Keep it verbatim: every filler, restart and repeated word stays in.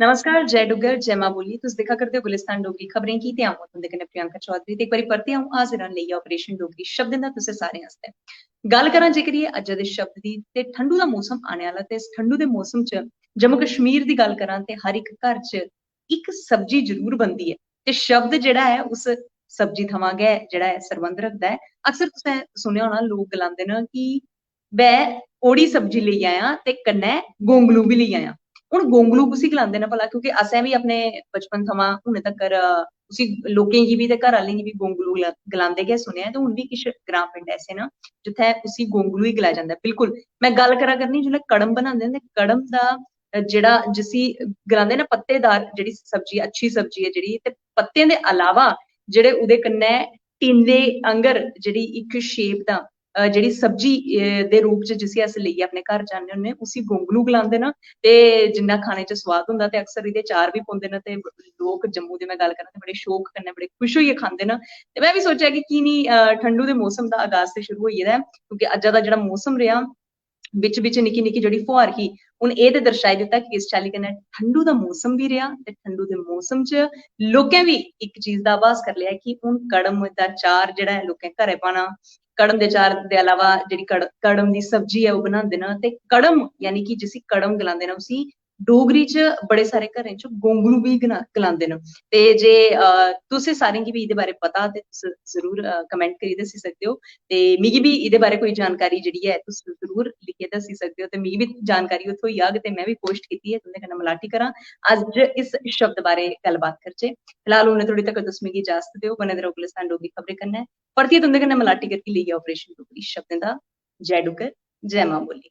नमस्कार, जय डुग्गर, जय मां बोली। तुस दिक्खा करदे ओ गुलिस्तान डोगरी खबरें गी ते अ'ऊं तुं'दे कन्नै प्रियंका चौधरी। ते इक बारी परतियै अ'ऊं हाजिर आं लेइयै Operation डोगरी शब्दें दा तुसें सारें आस्तै। गल्ल करां जेकर एह् अज्जै दे शब्द दी, ते ठंडू दा मौसम आने आह्ला, ते इस ठंडू दे मौसम च जम्मू कश्मीर दी गल्ल करां ते हर इक घर च इक सब्जी जरूर बनदी ऐ, ते शब्द जेह्ड़ा ऐ उस सब्जी थमां गै जेह्ड़ा ऐ सरबंध रखदा ऐ। अक्सर तुसें सुनेआ होना, लोक गलांदे न कि "बै, ओड़ी सब्जी लेई आया ते कन्नै गोंगलू बी लेई आया।" हून गोंगलू कुसी गलांदे न भला? क्योंकि असें बी अपने बचपन थमां हुन तकर, अ, उसी लोकें गी बी ते घर आह्लें गी बी गोंगलू गला-, गलांदे गै सुनेआ ऐ। ते हुन बी किश ग्रां पिंड ऐसे न जित्थै उसी गोंगलू ही गलाया जंदा ऐ। बिल्कुल, में गल्ल करा करनी जिसलै कड़म बनांदे न, ते कड़म दा, अ, जेह्ड़ा, जिसी गलांदे न पत्तेदार, जेह्ड़ी सब्जी, अच्छी सब्जी ऐ जेह्ड़ी, ते पत्तें दे अलावा जेह्ड़े ओह्दे कन्नै टींडे आंगर जेह्ड़ी इक shape दा, अ, जेह्ड़ी सब्जी, अ, दे रूप च जिसी अस लेइयै अपने घर जन्ने होन्ने, उसी गोंगलू गलांदे न। ते जिन्ना खाने च सोआद होंदा, ते अक्सर एह्दे चार बी पौंदे न, ते लोक जम्मू दे, में गल्ल करां, ते बड़े शौक कन्नै, बड़े खुश होइयै खंदे न। ते में बी सोचेआ कि की निं, अ, ठंडू दे मौसम दा आगाज ते शुरू होई गेदा ऐ, क्योंकि अज्जा दा जेह्ड़ा मौसम रेहा, बिच बिच निक्की निक्की जेह्ड़ी फुहार ही, हून एह् ते दर्शाई दित्ता कि किस चाल्ली कन्नै ठंडू दा मौसम बी रेहा, ते ठंडू दे मौसम च लोकें बी इक चीज दा आभास करी लेआ कि हून कड़म दा चार जेह्ड़ा ऐ लोकें घरै पाना। कड़म दे चार दे अलावा जेह्ड़ी कड़-, कड़म दी सब्जी ऐ ओह् बनांदे न, ते कड़म, यानी कि जिसी कड़म गलांदे न, उसी डोगरी च बड़े सारे घरें च गोंगलू बी गना-, गलांदे न। ते जे, अ, तुसें सारें गी बी एह्दे बारे पता ते तुस जरूर, अ, comment करियै दस्सी सकदे ओ। ते मिगी बी एह्दे बारे कोई जानकारी जेह्ड़ी ऐ तुस जरूर लिखियै दस्सी सकदे ओ, ते मिगी बी जानकारी ओह् थ्होई जाग ते में बी कोशट कीती ऐ तुं'दे कन्नै मलाटी करां, अज्ज इस शब्द बारे गल्लबात करचै। फिलहाल उन्ने धोड़ी तक तुस मिगी इजाजत देओ, बने दे रहो गुलिस्तान डोगरी खबरें कन्नै। परतियै तुं'दे कन्नै मलाटी करगी लेइयै Operation डोगरी शब्दें दा। जय डुग्गर, जय मां बोली।